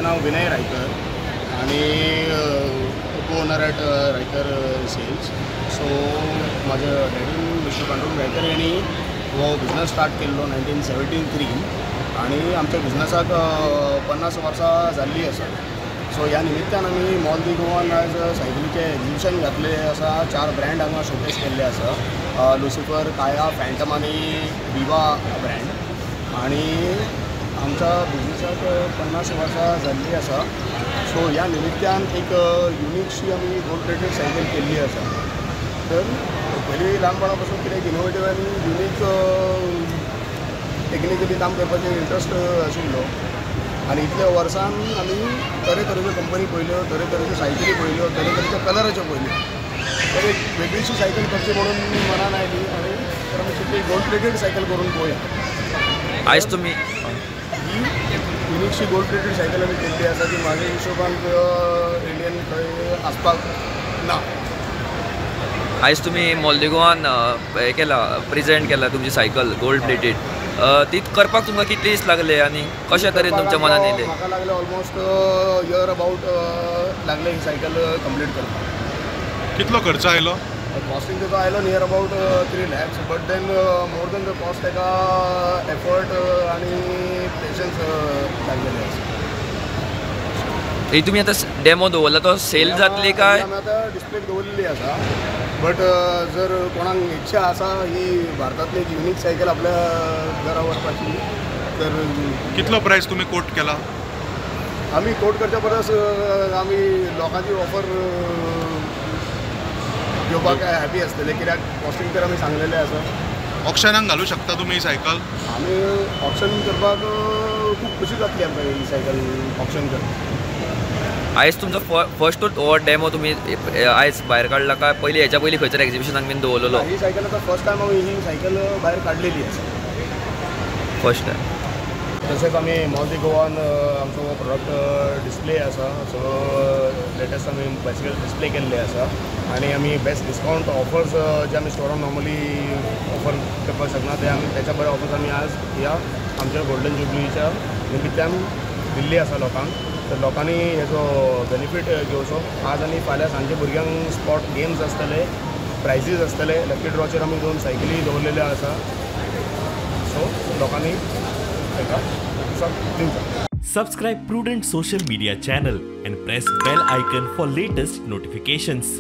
नाव विनय रायकर आणि co-owner at Raikar sales. So म्हाज्या डॅडीन mister Pandurang Raikar यांनी हो बिजनस स्टार्ट केल्लो 1973 आणि आमच्या बिजनसाक 50 वर्सां जाल्ली आसा. सो ह्या निमित्तान आमी मॉल दी गोवान आयज सायकलीचें एग्जिबिशन घातलें आसा. 4 ब्रँड हांगा शोकेस केल्ले आसा, लुसिफर, काया, फॅन्टम आनी विवा ब्रँड. आनी आमच्या बिजनसाक 50 वर्सां जाल्ली आसा. सो ह्या निमित्तान एक युनिकशी आमी गोल्ड प्लेटेड सायकल केल्ली आसा. तर पयलीं ल्हानपणा पासून कितें इनोवेटीव आनी युनीक टेक्निकली काम करपाचें इंट्रस्ट आशिल्लो आनी इतल्या वर्सान आमी तरेतरेच्यो कंपनी पळयल्यो, तरेतरेच्यो सायकली पळयल्यो, तरेतरेच्या कलराच्यो पळयल्यो. तर एक वेगळीशी सायकल करची म्हणून मनान आयली आनी तर आमी चिंतली गोल्ड प्लेटेड सायकल करून पळोवया. आयज तुमी ही युनिकशी गोल्ड प्लेटेड सायकल आमी केल्ली आसा ती म्हाज्या हिशोबान इंडियन खंय आसपाक ना. आयज तुमी मॉल दी गोवान हें केला, प्रेजेंट केला तुमची सायकल गोल्ड प्लेटेड, ती करपाक तुमकां कितले दीस लागले आनी कशा तरेन तुमच्या मनान येयलें? म्हाका लागले ऑलमोस्ट इयर अबाउट लागले ही सायकल कंप्लीट करपाक. कितलो खर्च आयलो? कॉस्टिंग तेजो आयलो near about 3 lakhs, but then more than the cost तेका एफर्ट आनी पेशन्स लागलेले आसा. ही तुमी आतां डेमो दवरला तो सेल जातली काय? आमी आतां डिस्प्लेक दवरलेली आसा, बट जर कोणाक इच्छा आसा ही भारतांतली एक युनीक सायकल आपल्या घरा व्हरपाची तर. कितलो प्रायस तुमी कोट केला? आमी कोट करच्या परस आमी लोकांची ऑफर घेवपाक हॅपी आसतले, कित्याक कॉस्टिंग तर आमी सांगलेलें आसा. ऑक्शनाक घालूं शकता तुमी ही सायकल? आमी ऑक्शन करपाक खूब खुशी जातली आमकां ही सायकल ऑक्शन करपाक. आयज तुमचो फर्स्ट हो डेमो तुमी आयज भायर काडला काय पयलीं हेच्या पयलीं खंयसर एग्जिबिशनाक बीन दवरलेलो? ही सायकल आतां फर्स्ट टायम आमी ही सायकल भायर काडलेली आसा, फर्स्ट टायम. तशेंच आमी मॉल दी गोवान आमचो प्रोडक्ट डिस्प्ले आसा. सो लेटस्ट आमी बायसिकल डिस्प्ले केल्ले आसा आनी आमी बेस्ट डिस्कावंट ऑफर्स जे आमी स्टोरान नॉर्मली ऑफर करपाक शकना ते आमी त्याच्या बरे ऑफर्स आमी आज ह्या आमच्या गोल्डन जुबलीच्या निमित्तान दिल्ली आसा लोकांक. तर लोकांनी हेजो बेनिफीट घेवचो. आज आनी फाल्यां सांजचे भुरग्यांक स्पॉट गेम्स आसतले, प्रायजीस आसतले, लकी ड्रॉचेर आमी 2 सायकली दवरलेल्यो आसा. सो लोकांनी ताका दिवचो. Subscribe Prudent Social Media channel and press bell icon for latest notifications.